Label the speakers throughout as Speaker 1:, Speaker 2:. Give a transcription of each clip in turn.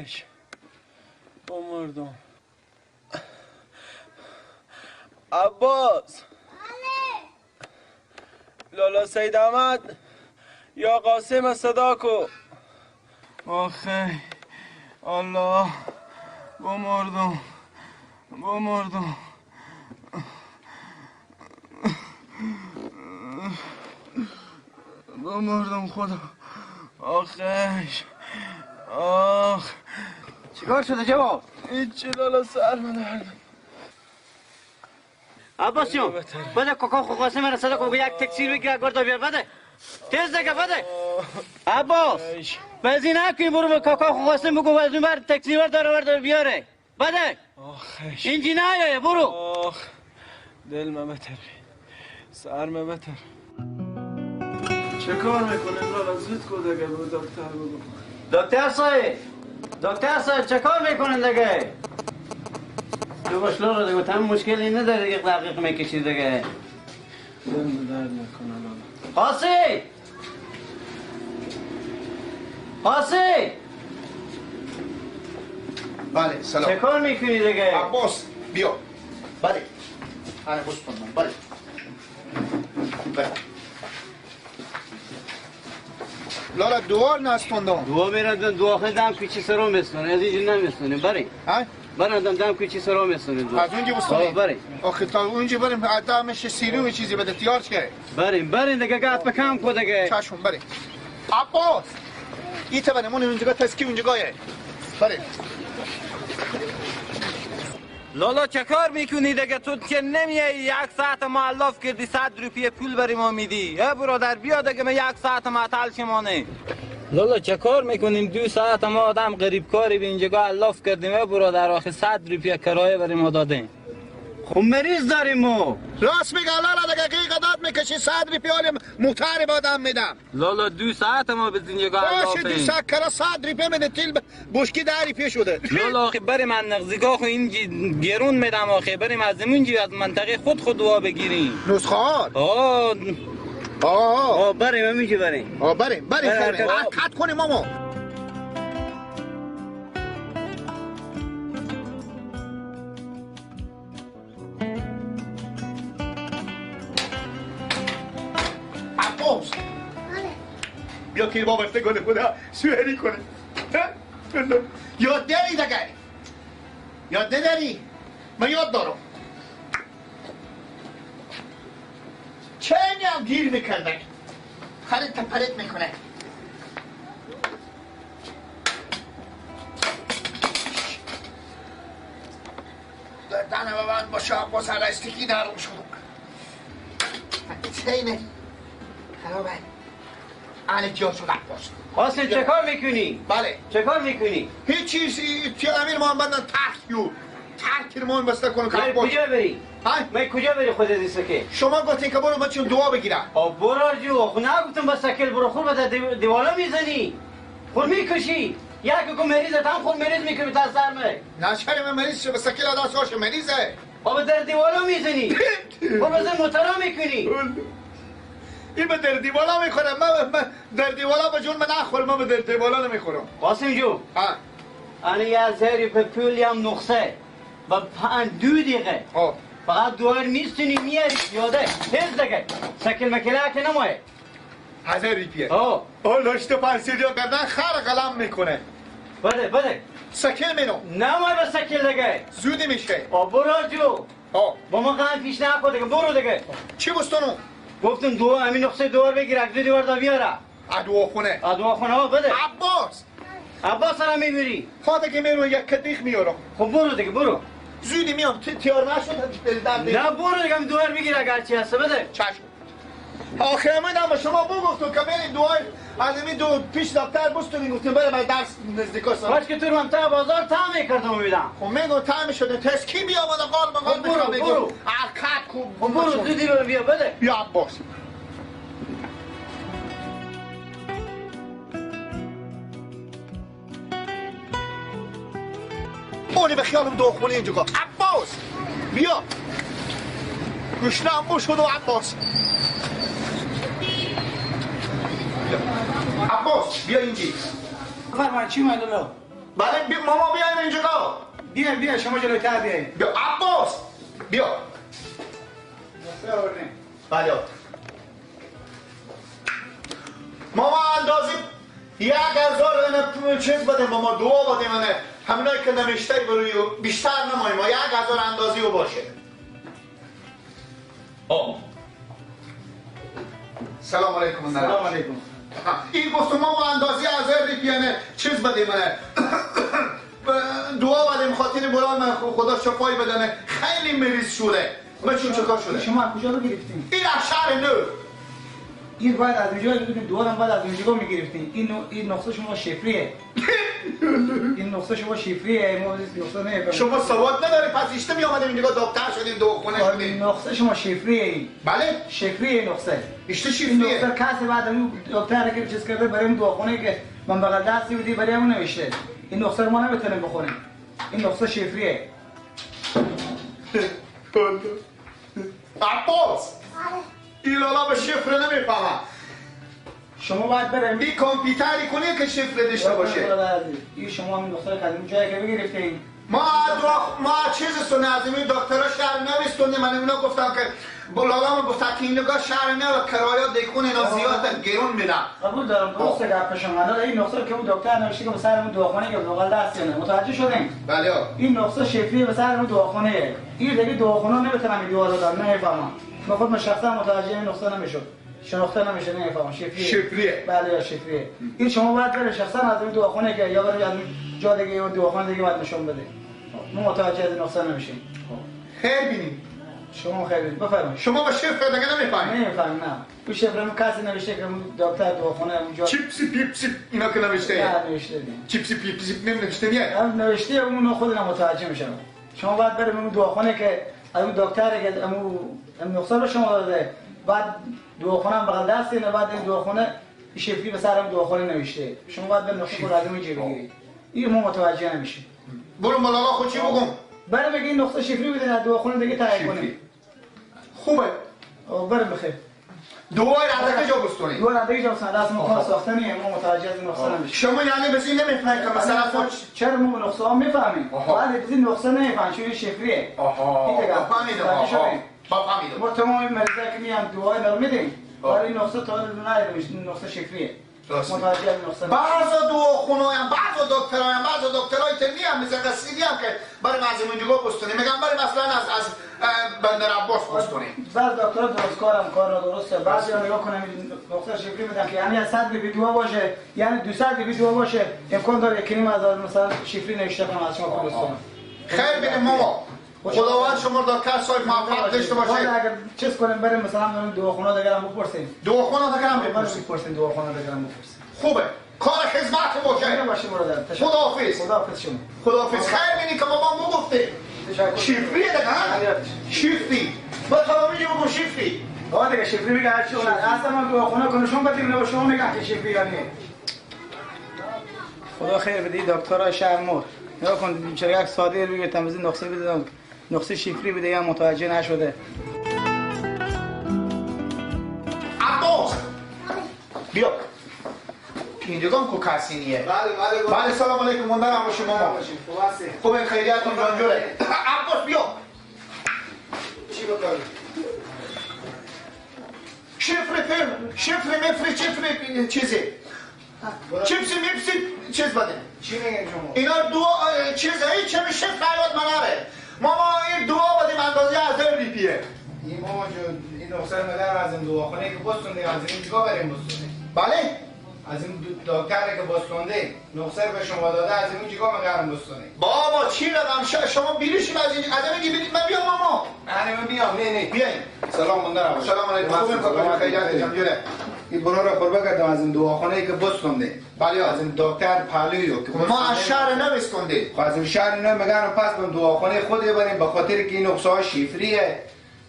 Speaker 1: آخش بمردم. عباس، لالا سید احمد یا قاسم صدا کو. آخه الله بمردم بمردم. بمردم خدا. آخش آخ.
Speaker 2: چیکار شده جواب؟
Speaker 1: هیچی لالا، سر من درد.
Speaker 2: عباس جون بده کاکا خو قاسم را صدا کو، یک تکسیر بگیر گردا بیار بده. تیز دیگه بده. عباس بزی نکنی، برو به کاکا خو قاسم بگو از اون بر تکسیر برداره برداره بیاره بده.
Speaker 1: آخش
Speaker 2: اینجی نیایه برو.
Speaker 1: آخ دل من بتر، سر من بتر. چه کار میکنه لالا؟ زود کو دیگه، برو دکتر بگو.
Speaker 2: دکتر صاحب، دکتر صاحب چه کار میکنن دیگه؟ تو باش لالا دیگه، تمام مشکلی نداره دیگه، دقیق میکشی دیگه.
Speaker 1: دل درد میکنه لالا.
Speaker 2: قاسی، قاسی.
Speaker 3: بله سلام.
Speaker 2: چه کار میکنی دیگه؟
Speaker 3: عباس بیا. بله انا بستونم. بله بله لالا دوار نستوندم.
Speaker 2: دوا میردن دواخل دم کوچی سرو میستونه، از اینجا نمیستونه. بری
Speaker 3: ها؟
Speaker 2: برندم دم کوچی سرو میستونه.
Speaker 3: از اونجا بستونه؟
Speaker 2: بری.
Speaker 3: آخه تا اونجا بریم دمش سیروم چیزی بده تیار چه؟
Speaker 2: بریم بریم دیگه، گپ بکم کو دیگه.
Speaker 3: چشم بریم. عباس ایت بریم اون اونجا تسکی اونجا. بریم.
Speaker 4: لالا چه کار میکنی دیگه؟ تو که نمیایی یک ساعت ما علاف کردی 100 روپیه پول بری ما میدی. ای برادر بیا دیگه، ما یک ساعت معطل شمانه. لالا چه کار میکنیم؟ 2 ساعت ما آدم غریب کاری به اینجا علاف کردیم. ای برادر آخه 100 روپیه کرایه بری ما دادیم.
Speaker 2: خب مریض داریم ما.
Speaker 3: راست میگه لالا دیگه، قیق داد میکشی 100 روپیه موتر آدم میدم.
Speaker 4: لالا 2 ساعت ما به اینجا
Speaker 3: باشه 2 ساعت کرا 100 روپیه میده، تیل بشکی 10 روپیه شده.
Speaker 4: لالا آخه بریم من نغزیگاه خو اینجی گرون میدم، آخه بریم از اینجی از منطقه خود خود دعا بگیریم.
Speaker 3: نسخه ها؟
Speaker 4: آه
Speaker 3: آه
Speaker 2: بریم همینجی بریم.
Speaker 3: آه بریم بریم حرکت کنیم ماما. بیا که وابسته کنه خدا سوهری کنه. یاد داری دیگه؟ یاد نداری؟ من یاد دارم. چه هم گیر میکرده خرید تپرت میکنه. دردن ببند باشه عباس عرستگی نرم شد. چه اینه؟ خرابه. اهل جا شد عباس.
Speaker 2: قاسم چه کار میکنی؟
Speaker 3: بله
Speaker 2: چه کار میکنی؟
Speaker 3: هیچ چیزی. امیر محمد ترک یو ترک کرمان بسته کنه.
Speaker 2: من کجا بری؟ من کجا بری خود از سکه؟
Speaker 3: شما گفتین که برو بچون دعا بگیرم.
Speaker 2: آ برو جو، خو نگفتم با سکل برو، خود به دیوالا میزنی، خود میکشی. یک کو مریض هم خود مریض میکنی تا سر می.
Speaker 3: نه چرا من مریض شو به سکل دست هاش مریضه.
Speaker 2: آ در دیوالا میزنی، خود بزن موترا میکنی.
Speaker 3: این به در دیوالا میخورم. من در دیوالا به جون من نخورم، من به در دیوالا نمیخورم.
Speaker 2: قاسم جو انا یه زری به پولیم نقصه با 2 دقیقه فقط دوار میستونی میاری یاده تیز دیگه سکل مکله که نمایه.
Speaker 3: 1000 روپیه. آه لاشته پنسیلیا کردن خر قلم میکنه.
Speaker 2: بده بده
Speaker 3: سکل منو
Speaker 2: نمایه به سکل دیگه
Speaker 3: زودی میشه.
Speaker 2: برو جو با ما قلم پیش نکن دیگه، برو دیگه.
Speaker 3: چی بستونو؟
Speaker 2: گفتم دو همین نقصه دوار بگیر، از دو دیوار دا بیاره.
Speaker 3: دواخونه.
Speaker 2: دواخونه ها بده.
Speaker 3: عباس
Speaker 2: عباس را میبری.
Speaker 3: خواهد که میرو یک کدیخ میارم.
Speaker 2: خب برو دیگه برو.
Speaker 3: زودی میام تیار نشد.
Speaker 2: نه برو دیگه، دوار بگیر اگر چی هسته بده.
Speaker 3: چشم. آخه من شما بگفتم که بریم دوای از این دو پیش دفتر بستونیم، گفتیم بره من درس نزدیکا سر.
Speaker 2: باش که تو رو هم تا بازار تا میکردم میدم.
Speaker 3: خب میگم تا میشده تسکی بیام و قال به قال
Speaker 2: برو برو.
Speaker 3: حرکت کو.
Speaker 2: خب برو زودی رو بیا بده.
Speaker 3: بیا عباس. اونی به خیالم دو خونه اینجا عباس بیا. گوشنم شد و عباس. عباس بیا اینجی.
Speaker 5: فرمان چی اومده لالا؟
Speaker 3: بله ماما بیایم اینجا.
Speaker 5: بیا شما جلوتر بیاین.
Speaker 3: بیا عباس بیا. بله ماما اندازی 1000 چیز بده ماما، دعا بده منه همینایی که نوشته بروی بیشتر نماییم ما 1000 اندازی رو باشه. سلام علیکم.
Speaker 5: سلام علیکم.
Speaker 3: این گفتم ما اندازی 1000 ریپیانه چیز بده منه دعا بدیم خاطر برای من خدا شفای بدنه، خیلی مریض شده. من چون چه کار شده؟
Speaker 5: شما از کجا رو گرفتین؟
Speaker 3: این از شهر نو.
Speaker 5: این باید از اینجا بگیریم، دعا هم باید از اینجا میگرفتین. این نقطه شما شفریه. این نقطه شما شفریه، ما نقطه نمی‌فهمیم.
Speaker 3: شما سواد نداری پس ایشته می آمدیم اینجا دکتر شدیم دواخونه شدیم.
Speaker 5: نقطه شما شفریه این.
Speaker 3: بله؟
Speaker 5: شفریه نقطه.
Speaker 3: ایشته شفریه.
Speaker 5: نقطه کسی بعد اون دکتر که چیز کرده برای اون دواخونه که من بغل دستی بودی برای اون نوشته. این نقطه رو ما نمیتونیم بخونیم. این نقطه شفریه.
Speaker 3: عباس این لالا به شفره نمیفهمم.
Speaker 5: شما باید بریم
Speaker 3: این کامپیوتری کنی که شفره داشته باشه.
Speaker 5: این شما هم نقطه قدیم جایی که بگرفتین.
Speaker 3: ما چیز سونه از این دکترها شهر نمیستونیم. من اینا گفتم که لالا من گفت که این نگاه شهر نه و کرایه دیکون اینا زیاد گرون میدن.
Speaker 5: قبول دارم درسته گپ شما. این نقطه که اون دکتر نوشته که به سر اون دواخانه که بغل دستیانه، متوجه شدین؟
Speaker 3: بله.
Speaker 5: این نقطه شفریه به سر اون دواخانه. این دیگه دواخانه نمیتونم دعا دادم، نمیفهمم. من خودم شخصا متوجه این نقطه نمیشد. شناخته نمیشه، نمیفهمم. شفریه.
Speaker 3: شفریه.
Speaker 5: بله شفریه. این شما باید بره شخصا از اون دواخانه که یا بره از جا دیگه یا دواخانه دیگه باید نشون بده. ما متوجه این نقطه نمیشیم.
Speaker 3: خیر بینیم.
Speaker 5: شما خیر بینید. بفرمایید.
Speaker 3: شما با شفره دیگه نمیفهمید؟
Speaker 5: نمیفهمم نه. تو شفره من کسی نوشته که اون دکتر دواخانه اونجا
Speaker 3: چیپسی پیپسی اینا که نوشته.
Speaker 5: نه نوشته دیگه.
Speaker 3: چیپسی پیپسی نوشته نیه.
Speaker 5: هم نوشته اون خودم متوجه میشم. شما باید بریم اون دواخانه که اون دکتر که اون نقطه رو شما داده، بعد دواخانه هم بغل دست اینه، بعد این دواخانه شفری به سرم دواخانه نوشته. شما باید به نقطه خود از اونجا بگیرید. این ما متوجه نمیشیم.
Speaker 3: برو ملالا خود چی بگم؟
Speaker 5: برم بگی این نقطه شفری بده از دواخانه دیگه تهیه کنیم.
Speaker 3: خوبه.
Speaker 5: برم بخیر.
Speaker 3: دوای از کجا بستونی؟
Speaker 5: دوای از کجا بستونی؟ دست ما کار ساختنیه، ما متوجه از این نقطه نمیشیم.
Speaker 3: شما یعنی بس این نمیفهمید که مثلا خود
Speaker 5: چرا ما نقطه ها میفهمیم؟ ولی بس این نقطه نمیفهمیم چون شفریه.
Speaker 3: آها. فهمیدم. فهمیدم.
Speaker 5: ما تمام این مریضا که میان دوای رو میدیم. ولی این نقطه تا ندیدیم، این نقطه شفریه. متوجه این نقطه.
Speaker 3: بعضا دواخونه‌ام، بعضا دکترایم، بعضا دکترای تنی هم مثل قصیدی هم که برای از اینجا بستونیم. میگم برای مثلا از بندر عباس بستونیم.
Speaker 5: بعض دکترها درست کارم کار درسته. بعضی ها نگاه کنم نقطه شفری میدن که یعنی 100 ویدیو باشه، یعنی 200 ویدیو باشه، امکان داره یک نیم هزار مثلا شفری نوشته کنم از شما پول.
Speaker 3: خیر بینیم ماما. خداوند شما رو دکتر صاحب موفق داشته باشه.
Speaker 5: اگر چیز کنیم بریم مثلا دواخانه دیگه هم بپرسیم.
Speaker 3: دواخانه دیگه هم بپرسیم.
Speaker 5: دواخانه دیگه هم بپرسیم.
Speaker 3: خوبه. کار خدمت باشه.
Speaker 5: باشه برادر.
Speaker 3: خداحافظ.
Speaker 5: خداحافظ شما.
Speaker 3: خداحافظ. خیر بینی که بابا ما گفتیم. شفریه دیگه. شفری. با تمامی بگو شفری.
Speaker 5: آه دیگه شفری میگه هر چی اون اصلا ما دواخانه کنشون بدیم نه شما میگن که شفری یعنی. خدا خیر بده دکترای شهر مور. نگاه کن چرا یک ساده روی تمیز نقصه بده. نقصه شفری بوده یا متوجه نشده.
Speaker 3: عباس بیا اینجا هم کو کسی نیه.
Speaker 5: بله بله
Speaker 3: بله. سلام علیکم. مندرم با شما. خوب این خیریتون جان جوره. عباس بیا.
Speaker 5: چی بکنی؟
Speaker 3: شفره فیلم شفره مفره شفره چیزی چیپسی میپسی چیز بده.
Speaker 5: چی میگن شما؟
Speaker 3: اینا دو چیز هیچ چه شفره یاد مناره. ماما این دعا بدیم اندازه از ریپیه.
Speaker 5: این ماما جو این نقصه مدر از این دواخانه که بستونده از این جگاه بریم بستونده.
Speaker 3: بله؟
Speaker 5: از این دکتری که بستونده نقصه به شما داده از این جگاه مگرم بستونده.
Speaker 3: بابا چی رقم شما بیریشیم از این از این بیرید. من بیام ماما.
Speaker 5: من بیام. نه نه
Speaker 3: بیاین.
Speaker 5: سلام مندرم.
Speaker 3: سلام علیکم. خوبم کاکا خیلی جان جوره.
Speaker 5: این برو را قربه کردم از این دواخانه که بستونده.
Speaker 3: بله
Speaker 5: از این دکتر پهلویو که
Speaker 3: ما از شهر نوستونده.
Speaker 5: خب از این شهر نه مگرم پس به دواخانه خود ببریم به خاطر که این نقصه ها شفریه.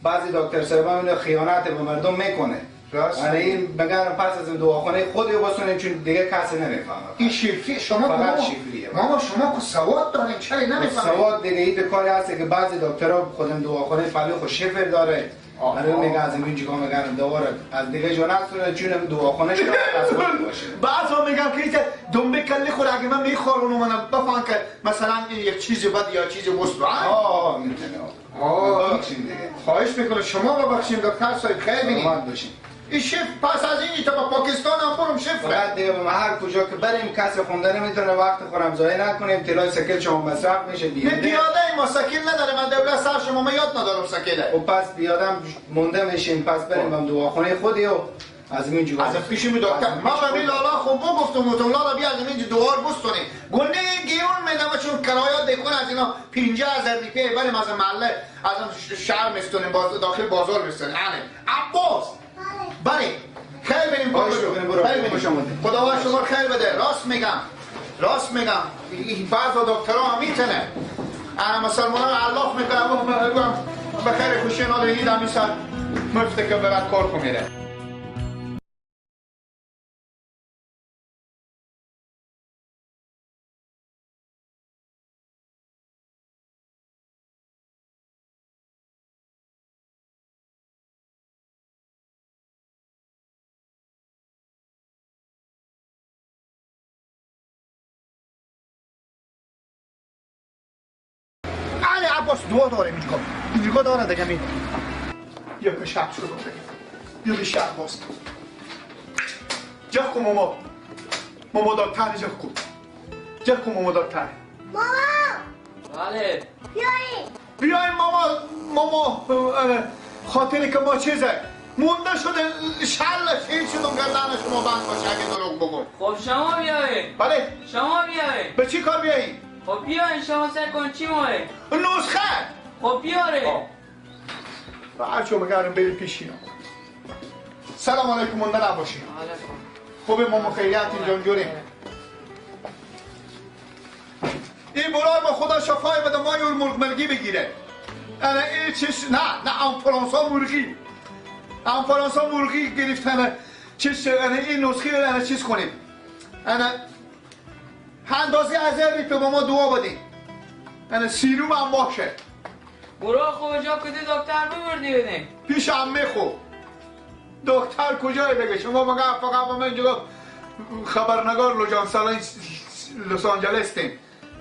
Speaker 5: بعضی دکتر صاحبان اینو خیانت به مردم میکنه.
Speaker 3: راست
Speaker 6: این مگر پس از دواخانه خود بسونیم چون دیگه کسی نمیفهمه.
Speaker 3: این شیفری شما
Speaker 6: فقط شیفریه.
Speaker 3: ماما شما که سواد دارین چرا نمیفهمید؟
Speaker 6: سواد دیگه این کاری هست که بعضی دکترها خودم دواخانه فعلی خود شفر داره. آره میگه از این جگا میگن دوباره از دیگه جا نسونه چون دواخانه شده از خود باشه.
Speaker 3: بعضا میگم که دنبه کلی خور اگه من میخورم منم بفهم که مثلا یک چیز بد یا چیز مثبت.
Speaker 6: آه میتونه.
Speaker 3: آه خواهش میکنم شما ببخشید دکتر صاحب خیلی بینید. این شف پس از این تا با پاکستان هم برم شف.
Speaker 6: فقط دیگه ما هر کجا که بریم کسی خونده نمیتونه وقت خورم ضایع نکنیم. طلای سکل شما مصرف میشه دیگه.
Speaker 3: پیاده ما سکل نداره من دولت سر شما ما یاد ندارم سکله.
Speaker 6: و پس پیاده مونده میشیم پس بریم هم دواخانه خودی و از این جواب از
Speaker 3: پیش می دکتر ما به لالا خوب گفتم لالا بیا از اینجا دوار بستونی گونه گیرون میدم چون کرایه دکون از اینا 50000 روپیه بریم از محله از شهر میستونیم باز داخل بازار میستونیم. عباس بله خیر بریم برو. خداوند شما خیر بده. راست میگم راست میگم بعض دکترها هم میتونه انا مسلمان ها الله میکنم به خیر خوشی نادره دیدم این سر مفته که برد کار کنیره. عباس دعا داره اینجا اینجا داره دیگه می بیا که شب شد بیا به شب باز جا کن ماما ماما دکتر جا کن جا کن ماما دکتر
Speaker 7: ماما
Speaker 4: بله
Speaker 7: بیایین
Speaker 3: بیایین ماما ماما خاطری که ما چیزه مونده شده شل شیر شدم گردن شما بند باشه اگه دروغ بگم.
Speaker 4: خب شما بیایین.
Speaker 3: بله
Speaker 4: شما بیایین.
Speaker 3: به چی کار بیایین؟
Speaker 4: خب بیاین شما سر کن چی ماه؟
Speaker 3: نسخه.
Speaker 4: خب بیاره.
Speaker 3: هرچی میگم بریم پیش اینا. سلام علیکم مونده نباشین. خوبه ماما خیریت اینجا جوریم. این برای ما خدا شفای بده ما یور مرغ مرگی بگیره. انا این چیز نه نه آنفولانزا مرغی. آنفولانزا مرغی گرفتنه چیز انا این نسخه انا چیز کنیم. انا اندازه هزار روپیه با ما دعا بدین. انا سیروم هم باشه.
Speaker 4: برو کجا کدی دکتر ببردی بدین؟
Speaker 3: پیش عمه خو. دکتر کجای بگه شما مگه فقط با من اینجا خبرنگار لس آنجلس تیم.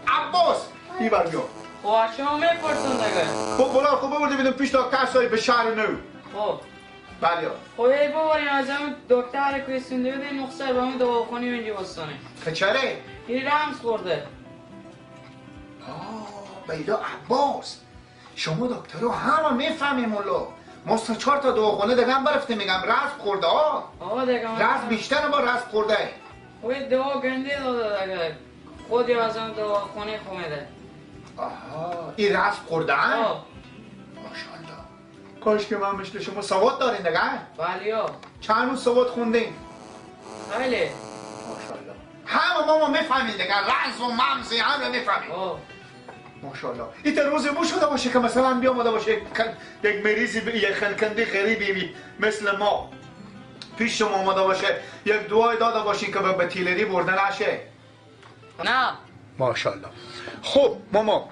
Speaker 3: عباس ایبر بیا.
Speaker 4: خب شما میپرسون دیگه.
Speaker 3: خب بلا خب ببردی بدین پیش دکتر صاحب به شهر نو.
Speaker 4: خب
Speaker 3: بله.
Speaker 4: خب ای ببریم از همون دکتر که سونده بدین نقصه به همون دواخانه اینجا بستانه.
Speaker 3: که چره؟
Speaker 4: این رمز خورده.
Speaker 3: آه بیدا عباس شما دکترها همه میفهمیم مولا. ما سه چهار تا دواخانه دیگه هم برفتیم میگم رزق خورده ها.
Speaker 4: آقا دیگه
Speaker 3: رزق بیشتر با رزق خورده.
Speaker 4: خب دوا گنده داده دیگه. خودی از هم دواخانه خومده.
Speaker 3: آها این رزق خورده؟
Speaker 4: آه
Speaker 3: ماشاءالله. کاش که من مثل شما سواد دارین دیگه.
Speaker 4: بله ها.
Speaker 3: چند روز سواد خوندین؟
Speaker 4: خیلی.
Speaker 3: ماشاءالله. همه ماما میفهمین دیگه رز و ممزی همه میفهمین. ماشاءالله. این روز مو شده باشه که مثلا بیامده باشه یک مریضی یک خنکنده غریبی مثل ما پیش شما آمده باشه یک دعای داده باشین که به تیلری برده نشه.
Speaker 4: نه.
Speaker 3: ماشاءالله. خب ماما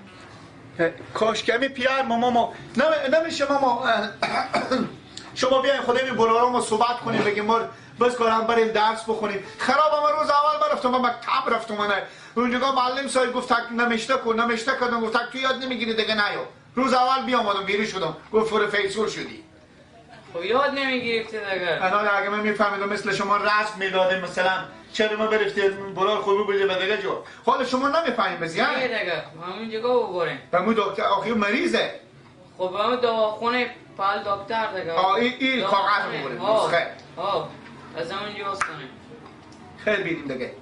Speaker 3: کاش کمی پیر ماما نمیشه ماما شما بیاین خودم برارا ما صحبت کنیم بگیم ما بس کارم بریم درس بخونیم. خراب من روز اول برفتم من مکتب رفتم من اونجا معلم صاحب گفت تک نمیشته کن نمیشته کردم گفت تک تو یاد نمیگیری دیگه نیا. روز اول بیامدم بیری شدم گفت پروفسور شدی.
Speaker 4: خب یاد نمیگرفتی دیگه.
Speaker 3: انا اگه من میفهمیدم مثل شما رسم میدادیم مثلا چرا ما برفتیم برار خوبی بودی به دیگه جو. حالا شما نمیفهمید بزیان؟
Speaker 4: نه دیگه همون جگاه ببریم.
Speaker 3: به دکتر آخه مریضه.
Speaker 4: خب همون دواخونه پال دکتر دیگه.
Speaker 3: آه این کاغذ ببریم نسخه.
Speaker 4: آه از همون جا بستانیم.
Speaker 3: خیلی بینیم دیگه.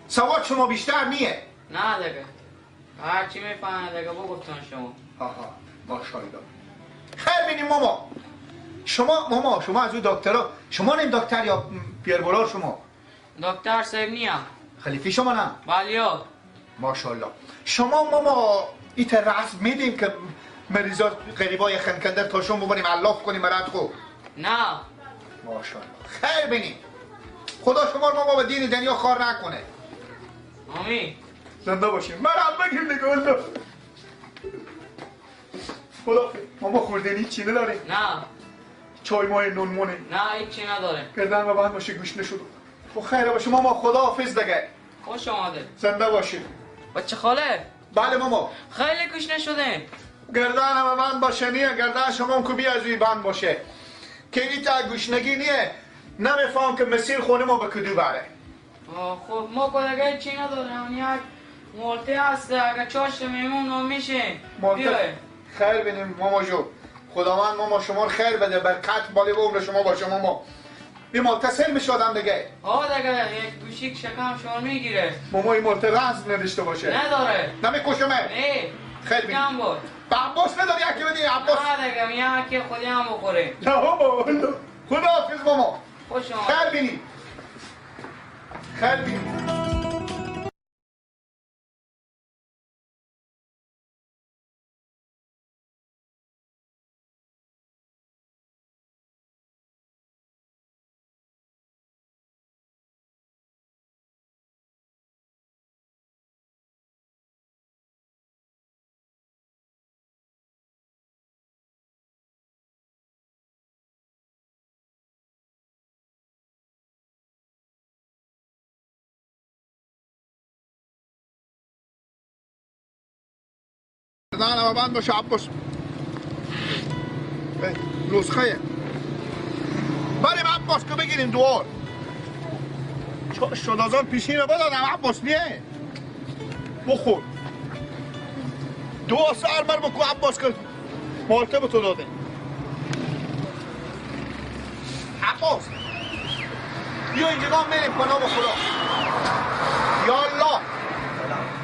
Speaker 3: سواد شما بیشتر نیه؟
Speaker 4: نه دیگه. هر چی میفهمه دیگه بگفتن شما.
Speaker 3: آها ماشاءالله. خیلی بینیم ماما. شما ماما شما از اون دکترها شما نیم دکتر یا پیر بولار شما؟
Speaker 4: دکتر صاحب نیم.
Speaker 3: خلیفی شما نه؟
Speaker 4: بله.
Speaker 3: ماشاءالله. شما ماما ایت رسم میدیم که مریضات غریبای خنکندر تا شما ببریم علاف کنیم مرد خو؟
Speaker 4: نه.
Speaker 3: ماشاءالله. خیر بینی. خدا شما رو ما به دین دنیا خار نکنه.
Speaker 7: آمین.
Speaker 3: زنده باشیم. من هم بگیم دیگه الله. خدا ماما خوردنی چی نداریم؟
Speaker 7: نه.
Speaker 3: چای مای نون مونه؟
Speaker 7: نه هیچی نداریم.
Speaker 3: گردن ما بند باشه گوش نشد. خب خیر باشه ماما، خداحافظ دیگه.
Speaker 7: خوش آمده.
Speaker 3: زنده باشیم.
Speaker 7: بچه خاله.
Speaker 3: بله ماما.
Speaker 7: خیلی گوش نشدیم.
Speaker 3: گردن هم بند باشه نیه، گردن شما هم که بیا از بند باشه. که این تا گوشنگی نیه. نمیفهم که مسیر خونه ما به کدو بره.
Speaker 7: خب ما که دیگه چی نداریم، یک مالته هست اگه چاشت میمون نام میشه.
Speaker 3: مالته خیر بینیم ماما جو. خداوند ماما شما رو خیر بده، برکت بالی به عمر شما باشه ماما. این مالته سر میشه آدم دیگه.
Speaker 7: ها دیگه یک گوشیک شکم شما میگیره.
Speaker 3: ماما این مالته رز نداشته باشه.
Speaker 7: نداره.
Speaker 3: نمیکشمه.
Speaker 7: نه.
Speaker 3: خیر بینیم.
Speaker 7: بود.
Speaker 3: به عباس نداری یکی بدی عباس.
Speaker 7: نه دیگه میگم که خودی هم بخوره.
Speaker 3: نه بابا. خداحافظ ماما.
Speaker 7: خوش آمد.
Speaker 3: خیر بینیم. خیر بینیم. نه بند باشه عباس. نسخه بریم عباس که بگیریم دوار. شد از آن پیشین رو بدادم عباس نیه. بخور دعا سر بر بکن عباس که مالته به تو داده. عباس بیا اینجا میریم پناه به خدا. یا الله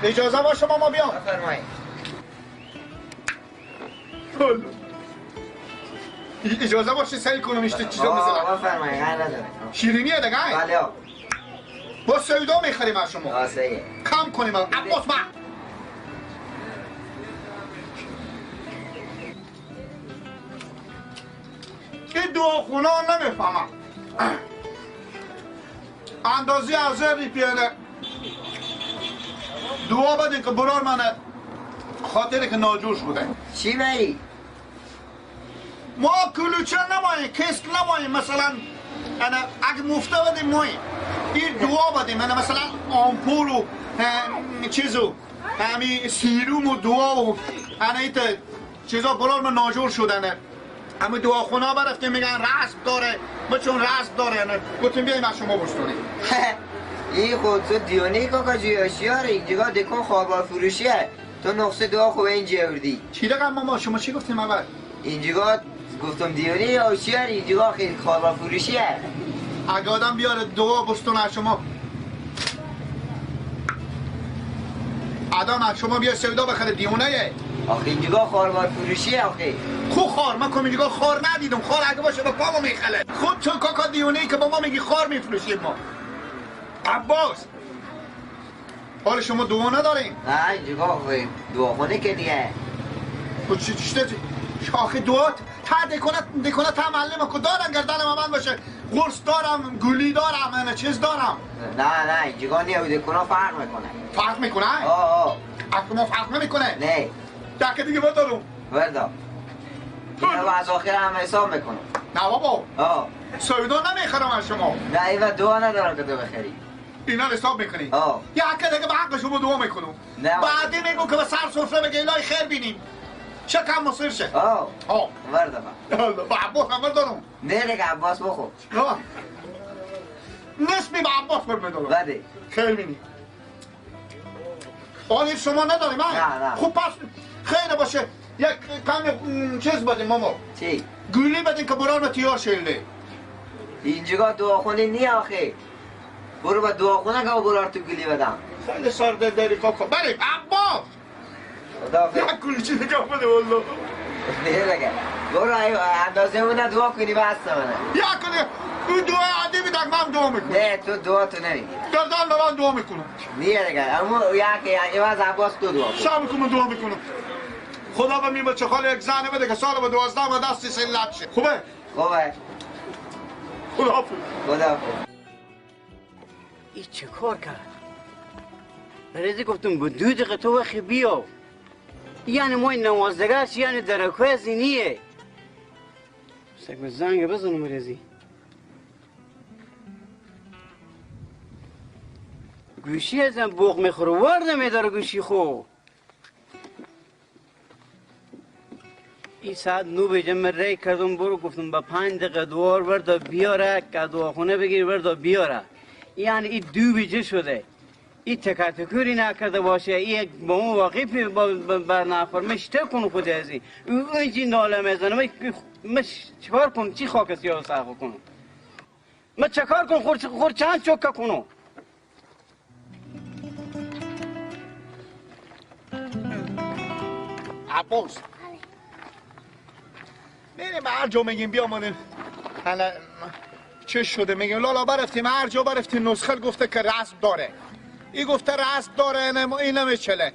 Speaker 3: اجازه باشه ماما بیام.
Speaker 8: بفرمایید.
Speaker 3: اجازه باشه سعی کنم ایشته چیزا بزنم.
Speaker 8: بفرمایید. غیر نداره.
Speaker 3: شیرینیه دیگه؟
Speaker 8: بله.
Speaker 3: با سودا میخریم از شما. کم کنیم عباس. ما این دعاخونه ها نمیفهمم. اندازی از ریپیانه دعا بدین که برار منه خاطر که ناجور شده.
Speaker 8: چی بری؟
Speaker 3: ما کلوچه نماییم، کسک نماییم، مثلا اگه مفته بدیم ماییم. این دعا بدیم، مثلا آمپول و چیزو همین سیروم و دعا و ایت چیزا برار من ناجور شدنه. همین دعاخونه ها برفتیم میگن رسم داره، ما چون رسم داره گفتیم بیاییم از شما بشتونیم.
Speaker 8: این خود تو دیونه کاکا جیاشیاره، اینجا دکان خوابار فروشیه. تو نقصه دعا خوب اینجا آوردی.
Speaker 3: چی رقم ماما شما چی گفتیم اول؟
Speaker 8: اینجا گفتم دیونه یا چیاره، اینجا خیلی خوابار فروشیه.
Speaker 3: اگه آدم بیاره دعا بستون از شما، آدم از شما بیا سودا بخره دیونه.
Speaker 8: آخه اینجا خاربار فروشیه آخه.
Speaker 3: خو خار من کم اینجا خار ندیدم. خار اگه باشه به پامو میخله. خود تو کاکا دیونه ای که با ما میگی خار میفروشیم ما. عباس حال شما دعا نداریم؟
Speaker 8: نه اینجا دعاخونه که دیگه.
Speaker 3: خود چی چی آخه دعا تا دکنه تا معلم که دارم گردن من باشه. قرص دارم، گولی دارم، من چیز دارم.
Speaker 8: نه نه اینجا نیه، دکنه فرق میکنه.
Speaker 3: فرق میکنه؟
Speaker 8: آه
Speaker 3: آه. فرق نمیکنه؟
Speaker 8: نه.
Speaker 3: دکه دیگه بدارم.
Speaker 8: بردار. اینا از آخر هم حساب میکنم.
Speaker 3: نه بابا.
Speaker 8: آه.
Speaker 3: سودا نمیخرم از شما.
Speaker 8: نه اینا دعا ندارم که تو بخری.
Speaker 3: اینا حساب میکنی؟
Speaker 8: آه.
Speaker 3: یه حق دیگه به حق شما دعا میکنم.
Speaker 8: نه.
Speaker 3: بعدی میگم که به سر سفره بگه الهی خیر بینیم. شکم مصیر شه.
Speaker 8: آه.
Speaker 3: آه.
Speaker 8: بردار.
Speaker 3: با عباس هم بردارم.
Speaker 8: نه دیگه عباس بخور.
Speaker 3: نه. نصفی به عباس برمیدارم.
Speaker 8: بده.
Speaker 3: خیر بینی. آنی شما نداریم
Speaker 8: نه نه.
Speaker 3: خب پس خیر باشه یک کمی چیز بدیم ماما.
Speaker 8: چی؟
Speaker 3: گولی بدیم که بران تیار شیرده.
Speaker 8: اینجا دعاخونه نی آخه. برو با دعاخونه که برار تو گولی بدم.
Speaker 3: خیلی سر دل داری کاکا. بریم عباس.
Speaker 8: خداحافظ.
Speaker 3: یک گولی چی دیگه بده والله.
Speaker 8: نه دیگه. برو اندازه اون دعا کنی بس منه.
Speaker 3: یک گولی اون دعا عادی میدم من دعا میکنم.
Speaker 8: نه تو دعا تو نمیگی.
Speaker 3: گردن به من دعا میکنم.
Speaker 8: نه دیگه اما یک عوض عباس تو دعا کن.
Speaker 3: شب میکنم دعا میکنم. خدا به می بچه خاله یک زنه بده که سال به 12 ما دستی سلت شه. خوبه؟
Speaker 8: خوبه.
Speaker 3: خداحافظ.
Speaker 8: خداحافظ.
Speaker 2: این چه کار کرد؟ برای گفتم با 2 دقیقه تو وقتی بیا. یعنی ما این نمازدگرش یعنی درکوی زینیه. سگ زنگ بزنم رزی. گوشی ازم بوق میخوره وارد نمیداره گوشی خو. این ساعت 9 بجه من ری کردم برو گفتم با 5 دقیقه دوار بردا بیاره که دواخونه بگیر بردا بیاره. یعنی این 2 بجه شده. این تکرتکوری نکرده باشه، این با اون واقعی بر نفرمش تکون خود از این اینجی ناله میزنه. من چیکار کنم؟ چی خاک سیاه سر کنم؟ من چیکار کنم؟ خور چند چوکه کنم؟
Speaker 3: عباس میریم هر جا میگیم بیا مانیم. حالا چه شده میگیم لالا برفتیم هر جا برفتیم نسخه گفته که رسم داره. ای گفته رسم داره این نمیچله.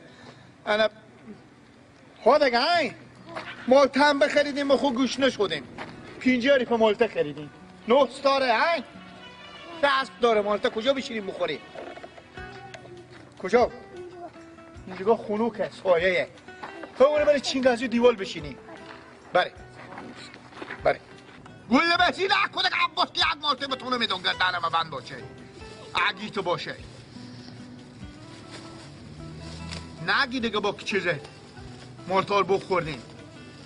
Speaker 3: انا خود دیگه های مالته هم بخریدیم و خود گوش نشدیم. 50 ریپ مالته خریدیم. 9 داره های رسم داره مالته کجا بشینیم بخوریم؟ کجا؟ اینجا خنوکه سایه. تو برو برای چینگازی دیوال بشینی. بله بله گله بسی نکنه که عباس که یک مالته به تو نمیدون گردنم بند باشه اگی تو باشه نگی دیگه با چیزه مالتار بخوردیم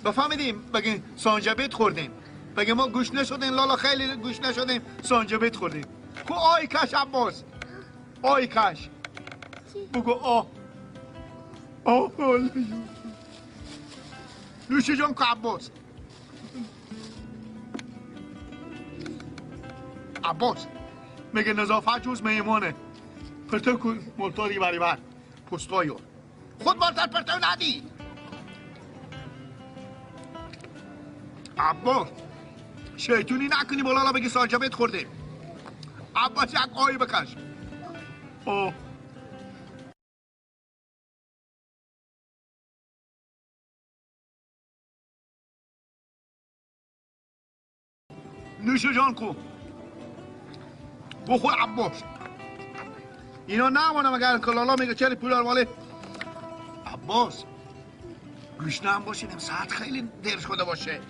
Speaker 3: بفهمیدیم بگین سانجبیت خوردیم بگین ما گوش نشدیم لالا خیلی گوش نشدیم سانجبیت خوردیم. کو آی کش عباس آی کش بگو آه آه نوشی جان که عباس عباس میگه نظافت جز میمانه پرتو کن مالتاری بری بر پستایو خود مالتار پرتو ندی. عباس شیطونی نکنی بالا بگی سانجبت خوردیم. عباس یک آیی بکش. آه نوش جان کو بخور عباس. اینا نمانم اگر که لالا میگه چلی پولار مالی عباس گوش نم باشینم ساعت خیلی دیر شده باشه.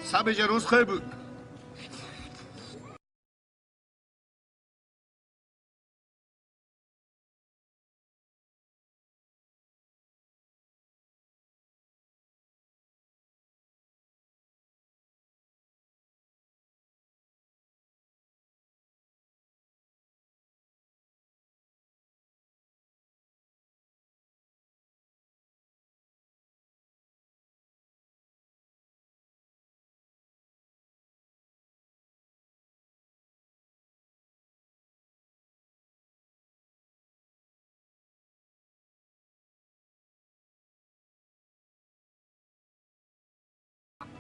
Speaker 3: سه روز خیلی بود.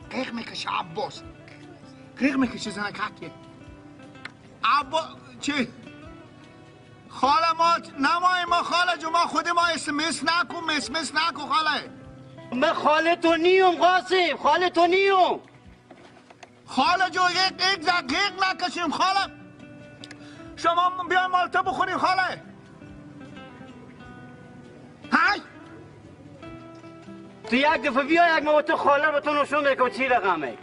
Speaker 3: قیق میکشه عباس قیق میکشه زنکته عباس چی؟ خاله ما نمای ما خاله جو ما خود ما اسمس نکن مسمس نکن خاله.
Speaker 2: من خاله تو نیم قاسم خاله تو نیم
Speaker 3: خاله جو یک دقیق نکشیم خاله. شما بیا مالتا بخوریم خاله. های
Speaker 2: تو یک دفعه بیا یک ما تو خاله به تو نشون میده که چی رقمه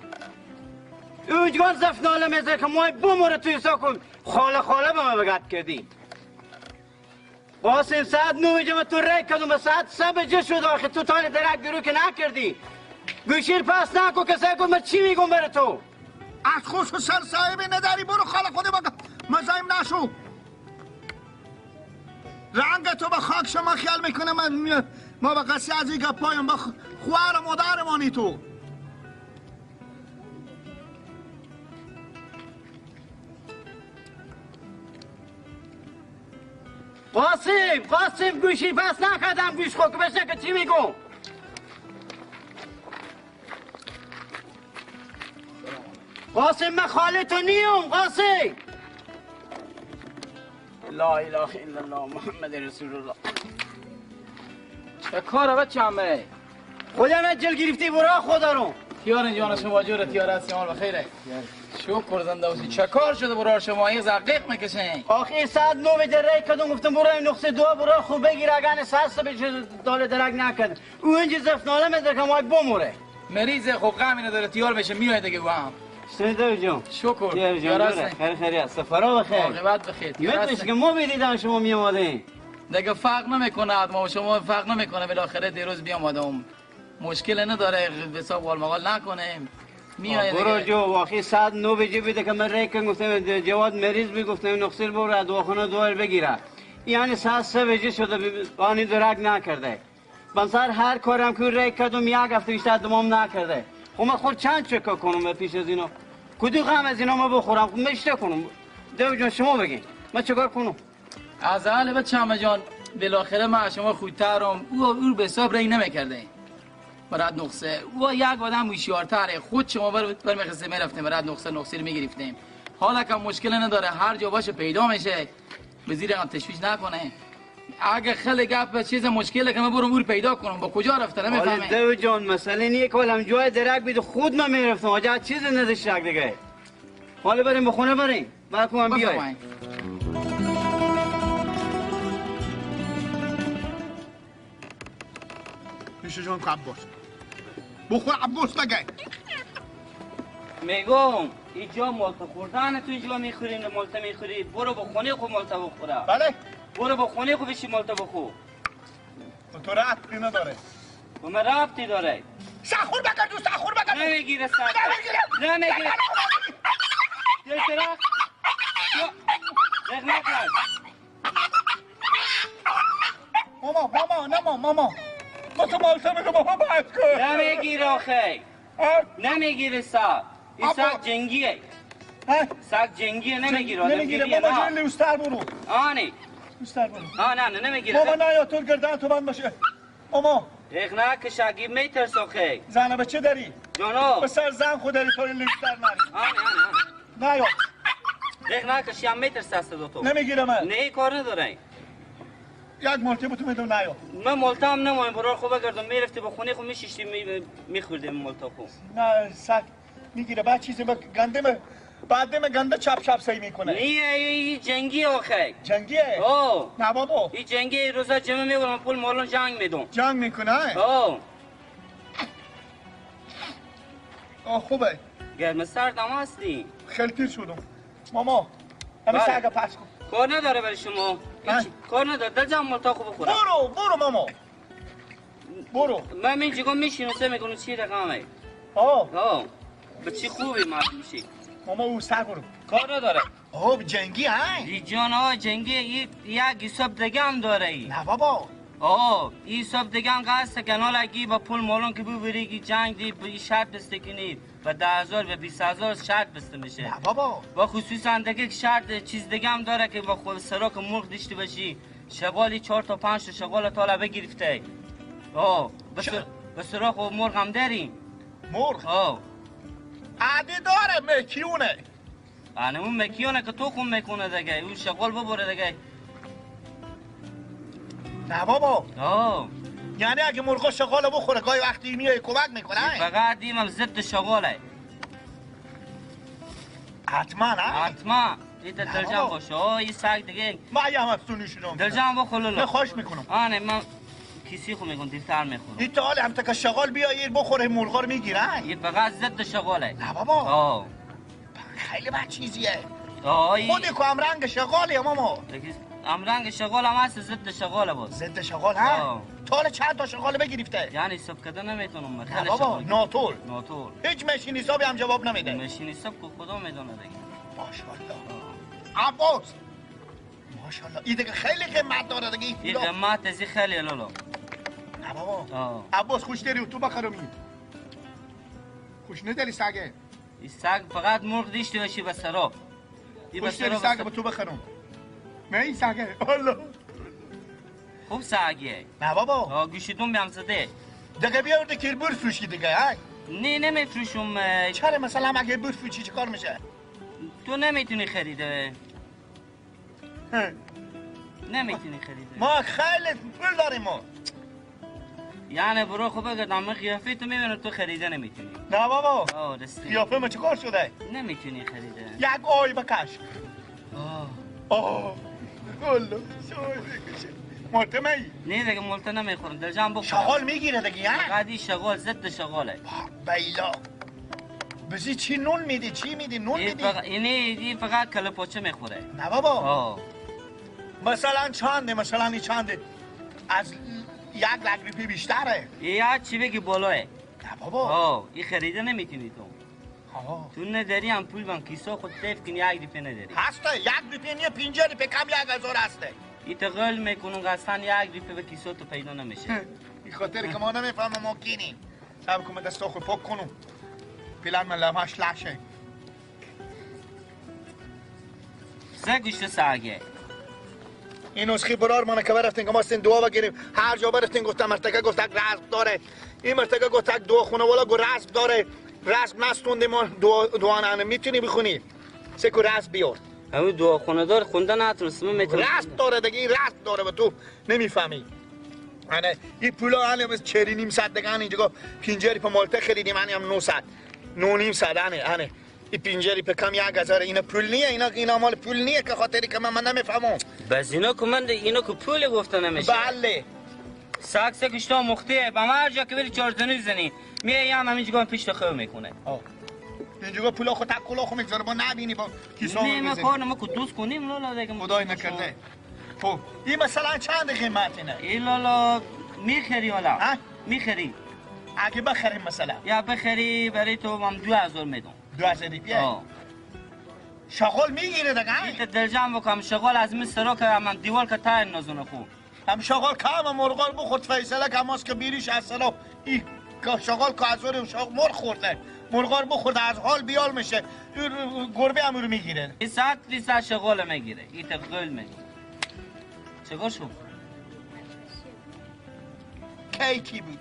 Speaker 2: اونجا زفت ناله میزه که مای بموره توی سا کن خاله خاله به من بگد کردی. قاسم ساعت 9 بجه من تو ری کردم به ساعت 3 بجه شد آخه تو تانه درک درو که نکردی. گوشیر پس نکن که سعی کن من چی میگم بره تو
Speaker 3: از خوش و سر صاحبی نداری برو خاله خود بگم مزایم نشو رنگ تو به خاک شما خیال میکنه من ما به قصه از این گپایم با خوار مادرمانی تو
Speaker 2: قاسم قاسم گوشی پس نکردم گوش خود بشه که چی میگم. قاسم من خاله تو نیم قاسم. لا اله الا الله محمد رسول الله.
Speaker 4: چه کاره بچه همه؟
Speaker 2: خودم جل گرفتی برا خدا رو.
Speaker 5: تیار جان شما جور تیار هستی حال بخیره. شکر زنده باشی. چه کار شده برار شما این زقیق میکشین؟
Speaker 2: آخه ساعت 9 بجه رای کردم گفتم برو این نقطه دو برو خوب بگیر اگه ساعت بجه داله درک نکرد. او اینجا زفناله میده که مای بموره.
Speaker 5: مریض خب غمی نداره تیار بشه میاد دیگه با هم.
Speaker 2: سیدو جان.
Speaker 5: شکر.
Speaker 2: تیار خیر خیر است. سفرا بخیر.
Speaker 5: عاقبت بخیر.
Speaker 2: میتونش که ما میدیدم شما میومدین.
Speaker 5: دیگه فرق نمیکنه ما و شما فرق نمیکنه بالاخره دیروز بیامدم. مشکل نداره حساب مقال نکنیم. میای
Speaker 2: برو جو واقعی ساعت 9 بجه بوده که من ری کن گفتم جواد مریض بی گفتم نقصیر برو از دواخانه دوار بگیره. یعنی ساعت 3 بجه شده آنی درک نکرده. بنصر هر کارم که ری کردم یک هفته بیشتر دمام نکرده. خب من خود چند چکا کنم پیش از اینا؟ کدوم غم از اینا ما بخورم؟ خب مشته کنم. دیو جان شما بگین من چیکار کنم؟
Speaker 5: از اهل بچه جان بالاخره من شما خودترم او به حساب ری نمیکرده. برات نقصه او یک آدم هوشیارتره خود شما بر میخواستیم میرفتیم برات نقصه رو میگرفتیم. حالا که مشکل نداره هر جا باشه پیدا میشه. به زیر هم تشویش نکنه. اگه خیلی گپ چیز مشکله که من برم او رو پیدا کنم با کجا رفته نمیفهمم.
Speaker 2: دیو جان مسئله نیه که حالا جای درک بید خود من میرفتم آجا چیز نداشت دیگه. حالا بریم به خونه بریم بعد کنم بیای.
Speaker 3: میشه جان عباس بخور عباس بگه
Speaker 2: میگم اینجا مالتا خوردن تو اینجا میخوریم مالتا میخوری برو با خونه خود مالتا بخوره.
Speaker 3: بله
Speaker 2: برو با خونه خود بشی مالتا بخور.
Speaker 3: تو ربطی نداره.
Speaker 2: با من ربطی داره.
Speaker 3: سخور بکن تو سخور بکن.
Speaker 2: نمیگیره سخور نمیگیره. دل نکن.
Speaker 3: ماما ماما نه ماما ما تو مالتا میگم بابا باید کن.
Speaker 2: نمیگیره آخه نمیگیره سگ. این سگ جنگیه. سگ جنگیه نمیگیره.
Speaker 3: نمیگیره ماما جون لوستر برو.
Speaker 2: آنی
Speaker 3: لوستر برو.
Speaker 2: آ نه نه نمیگیره.
Speaker 3: ماما نه یا تو گردن تو بند باشه. ماما
Speaker 2: اخ نه که شگی میترس آخه.
Speaker 3: زن بچه داری؟
Speaker 2: جانو
Speaker 3: به سر زن خود داری تو لوستر نری.
Speaker 2: آنی آنی آنی
Speaker 3: نه یا
Speaker 2: اخ نه که شیم میترس از تو.
Speaker 3: نمیگیره من.
Speaker 2: نه کار نداره.
Speaker 3: یک مالتی بتو میدم نیا.
Speaker 2: من مالتا هم نمایم برار خوب بگردم میرفتی با خونه خود میشیشتی میخوردیم مالتا خوب.
Speaker 3: نه سگ میگیره بعد چیزی با گنده بعد می گنده چپ چپ سعی میکنه.
Speaker 2: نه این جنگی آخه.
Speaker 3: جنگیه؟
Speaker 2: اوه
Speaker 3: نه بابا
Speaker 2: این جنگی روزا جمع میبرم پول مالون جنگ میدم.
Speaker 3: جنگ میکنه؟
Speaker 2: اوه
Speaker 3: آه خوبه.
Speaker 2: گرم سرد هم هستی.
Speaker 3: خیلی پیر شدم ماما. همین سگ پس کن.
Speaker 2: کار نداره برای شما. کار نداره دل جان مالتا خوب بخورم.
Speaker 3: برو برو ماما برو.
Speaker 2: من اینجا میشینم سه میکنم چی رقمه.
Speaker 3: آه
Speaker 2: آه به چی خوبی معلوم میشی
Speaker 3: ماما. او سر برو
Speaker 2: کار نداره.
Speaker 3: آه جنگی ها
Speaker 2: جان ها جنگی. یک حساب دیگه هم داره ای.
Speaker 3: نه بابا
Speaker 2: آه این حساب دیگه هم قصد کنال اگه با پول مالون که ببری که جنگ دی به شرط بسته کنی و 10,000 به 20,000 شرط بسته میشه.
Speaker 3: نه بابا
Speaker 2: با خصوصا دیگه که شرط چیز دیگه هم داره که با خود سراک مرغ داشته باشی شغالی 4 تا 5 تا شغال طالبه گرفته. آه به سراخ و مرغ هم داریم.
Speaker 3: مرغ؟
Speaker 2: آه
Speaker 3: عادی داره مکیونه.
Speaker 2: آنه اون مکیونه که تو خون میکنه دیگه اون شغال ببره دیگه.
Speaker 3: نه بابا
Speaker 2: آه
Speaker 3: یعنی اگه مرغا شغال بخوره گاهی وقتی میای کمک میکنه.
Speaker 2: فقط دیمم ضد شغاله.
Speaker 3: حتما نه
Speaker 2: حتما این دلجان باشه. آه این سگ دیگه
Speaker 3: من یه هم افسونی شدم.
Speaker 2: دلجان بخور لولا.
Speaker 3: من خواهش میکنم.
Speaker 2: آنه من کیسی خو میگم دیرتر میخورم.
Speaker 3: این تا حال هم تا که شغال بیای بخوره مرغا رو میگیره.
Speaker 2: این فقط ضد شغاله.
Speaker 3: نه بابا
Speaker 2: آه
Speaker 3: خیلی بد چیزیه.
Speaker 2: آه
Speaker 3: خودی که هم رنگ شغاله ماما.
Speaker 2: هم رنگ شغال هم هست ضد شغاله باز.
Speaker 3: ضد شغال ها؟ تا حالا چند تا شغال بگرفته؟
Speaker 2: یعنی حساب کردن نمیتونم.
Speaker 3: نه بابا ناتول
Speaker 2: ناتول
Speaker 3: هیچ ماشین حسابی هم جواب نمیده.
Speaker 2: ماشین حساب که خدا میدونه دیگه.
Speaker 3: ماشاءالله عباس ماشاءالله این دیگه خیلی قیمت داره دیگه.
Speaker 2: این قیمت از خیلی لالا.
Speaker 3: نه بابا عباس خوش داری تو بخرم. این خوش نداری سگه؟
Speaker 2: این سگ فقط مرغ داشته باشی به سرا.
Speaker 3: خوش داری سگ تو بخرم. نه این سگه الله
Speaker 2: خوب سگیه.
Speaker 3: نه بابا
Speaker 2: گوشیتون بیام زده
Speaker 3: دیگه بیارده که برفروشی دیگه. های
Speaker 2: نه نمیفروشم.
Speaker 3: چرا مثلا اگه برفروشی چه کار میشه؟
Speaker 2: تو نمیتونی خریده. نمیتونی خریده.
Speaker 3: ما خیلی پول داریم ما.
Speaker 2: یعنی برو خب بگردم من قیافه تو میبینم تو خریده نمیتونی.
Speaker 3: نه بابا. قیافه ما چیکار شده؟
Speaker 2: نمیتونی خریده.
Speaker 3: یک آی بکش. آه والله شوی بکشه. مالته می؟
Speaker 2: نه دیگه مالته نمیخورم دلجان بخورم.
Speaker 3: شغال میگیره دیگه ها؟
Speaker 2: فقط این شغال ضد شغاله.
Speaker 3: بیلا بزی چی نون میدی؟ چی میدی؟ نون میدی؟
Speaker 2: اینه فقط کله پاچه میخوره.
Speaker 3: نه بابا. مثلا چنده؟ مثلا این چنده؟ از 1 لک روپیه بیشتره.
Speaker 2: یه چی بگی بالاه.
Speaker 3: نه بابا.
Speaker 2: این خریده نمیتونی تو. تو نداری هم پول بان کیسه خود تیف کنی 1 روپیه نداری.
Speaker 3: هسته 1 روپیه نیه 50 روپیه کم 1000 هسته.
Speaker 2: این تقل میکنم قصداً 1 روپیه به کیسه تو پیدا نمیشه.
Speaker 3: این خاطر که ما نمیفهمم ما کینیم. صبر کن دستا خود پاک کنم. پلان من لمش لشه.
Speaker 2: سه گوشت سگه.
Speaker 3: این نسخه برار مانه که برفتین که ما سین دعا بگیریم. هر جا برفتین گفتم مرتکه گفت رزق داره. این مرتکه گفت دعا خونه والا گفت رزق داره. رزق نستونده ما دعا نه میتونی بخونی. سه کو رزق بیار.
Speaker 2: همون دعا خونه دار خونده نتونست من میتونم.
Speaker 3: رزق داره دیگه این رزق داره و تو نمیفهمی. انه این پولا انه 4.5 دیگه انه اینجا 5 روپیه مالته خریدیم انه هم 900 9.5 انه این 5 روپیه کم 1000 اینا پول نیه اینا مال پول نیه که خاطری که من نمیفهمم.
Speaker 2: بس اینا که من اینا که پول گفته نمیشه.
Speaker 3: بله
Speaker 2: سگ سگشتا مخته به هر جا که بری 4 زنی میای هم همینجا پیش خو میکنه.
Speaker 3: اینجا پولا خود تک کلا خو میگذاره با نبینی با کیسه
Speaker 2: نه ما کار ما کو دوست کنیم لالا دیگه
Speaker 3: خدای نکرده. خب این مثلا چند قیمت اینه؟
Speaker 2: این لالا میخری حالا میخری
Speaker 3: اگه بخریم مثلا
Speaker 2: یا بخری برای تو من 2000 میدم.
Speaker 3: 2000 روپیه؟ شغال میگیره دیگه.
Speaker 2: این دلجان بکنم شغال از من سرا که من دیوار که تاین نزونه خوب
Speaker 3: هم شغال کم مرغال بخورد فیصله که ماست که بیریش از سرا این شغال که از مرغ خورده مرغال بخورده از حال بیال میشه گربه هم رو میگیره.
Speaker 2: این 100% شغال میگیره. این تقل میگیره. چگاه شد؟
Speaker 3: کیکی بود.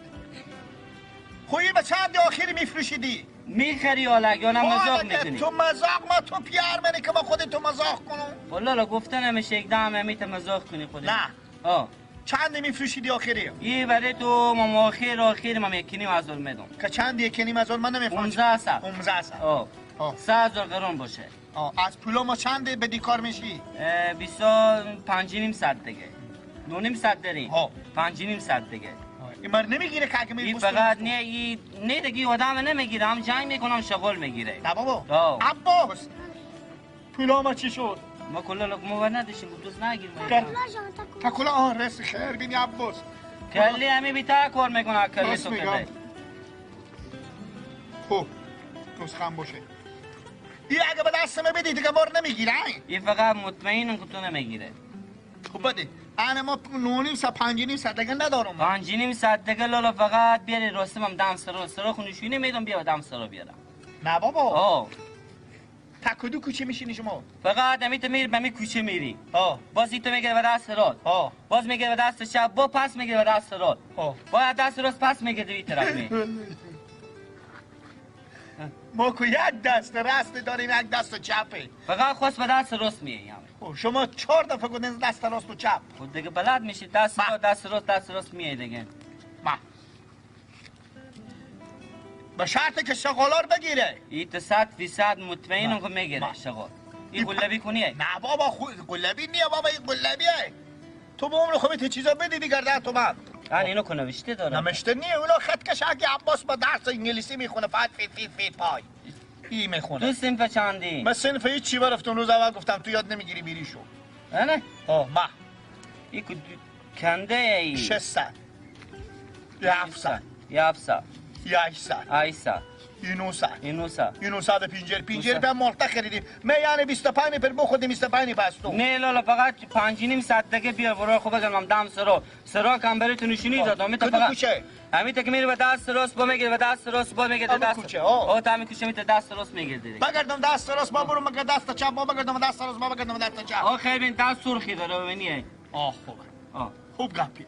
Speaker 3: خب این به چند آخری میفروشیدی؟
Speaker 2: میخری حالا یا نه مذاق میکنی؟
Speaker 3: تو مذاق ما تو پیار منی که ما خودت تو مذاق کنم.
Speaker 2: والله لا گفته نمیشه یک دم همیت مذاق کنی خودت.
Speaker 3: نه. چند میفروشیدی آخری؟
Speaker 2: یه برای تو ما آخر ما 1.5 میدم.
Speaker 3: که چند 1.5 من نمیفهمم.
Speaker 2: 1500.
Speaker 3: 1500.
Speaker 2: 3000 قرون باشه.
Speaker 3: از پولا ما چند بدی کار میشی؟
Speaker 2: 25.5 دیگه. 9.5 داریم. 5.5 دیگه.
Speaker 3: این مر نمیگیره که اگه
Speaker 2: این فقط نه این نه دیگه آدم نمیگیره هم جنگ میکنم شغل میگیره.
Speaker 3: نه بابا. عباس پولا ما چی شد؟
Speaker 2: ما کلا ما نداشتیم دوست نگیر
Speaker 3: تا کلا آن رس خیر بینی عباس
Speaker 2: کلی همی بیتر کار میکنه کلی تو کده.
Speaker 3: خب نسخه باشه. این اگه به دست ما بدی دیگه بار نمیگیره.
Speaker 2: این فقط مطمئنم که تو نمیگیره.
Speaker 3: خب بده. انا ما 9.5 5.5 دیگه ندارم.
Speaker 2: 5.5 دیگه لالا فقط بیاری راستم هم دم سرا سرا خونشونی میدم بیا دم سرا بیارم.
Speaker 3: نه بابا. تا کدو کوچه میشینی شما؟
Speaker 2: فقط همی تو میری به می کوچه میری. باز تو میگیره به دست راست. باز میگیره به دست چپ، با پس میگیره به دست راست. باید دست راست پس میگیره این طرف می.
Speaker 3: ما که یک دست راست داریم یک دست چپه.
Speaker 2: فقط خواست به دست راست میای.
Speaker 3: شما 4 دفعه گفتین دست راست و چپ.
Speaker 2: خب دیگه بلد میشی دست راست دست راست دست راست میای دیگه.
Speaker 3: ما به شرط که شغالار بگیره.
Speaker 2: این 100% مطمئنم که میگیره شغال. این قلبی کنیه؟
Speaker 3: نه بابا قلبی نیه بابا این قلبیه. تو به عمر خودت چیزا بدی دیگر ده تومن.
Speaker 2: من اینو که نوشته دارم.
Speaker 3: نوشته نیه اونا خط کش اگه عباس با درس انگلیسی میخونه فقط فیت فیت فیت پای. ای میخونه.
Speaker 2: تو صنف چندی؟
Speaker 3: من صنف هیچ چی برفتم روز اول گفتم تو یاد نمیگیری بیری شو.
Speaker 2: نه؟
Speaker 3: ما.
Speaker 2: این کنده ای.
Speaker 3: 600 700
Speaker 2: 700
Speaker 3: 800
Speaker 2: 800
Speaker 3: 900
Speaker 2: 900
Speaker 3: 900 پنجر به مالتا خریدیم. من یعنی 25 پر بخودیم 25 پس تو.
Speaker 2: نه لالا فقط 5.5 دیگه بیار برای خب بگم دم سرا سرا کم برای تو نشونی دادم. می تا فقط همین تا که میری به دست راست با میگیره به دست راست با میگیره دست
Speaker 3: کوچه.
Speaker 2: تا همین کوچه میته دست راست میگیره دیگه.
Speaker 3: بگردم دست راست با برو مگه دست چپ با بگردم دست راست با بگردم دست چپ.
Speaker 2: خیر ببین دست سرخی داره ببینی.
Speaker 3: خوبه. خوب گپیه.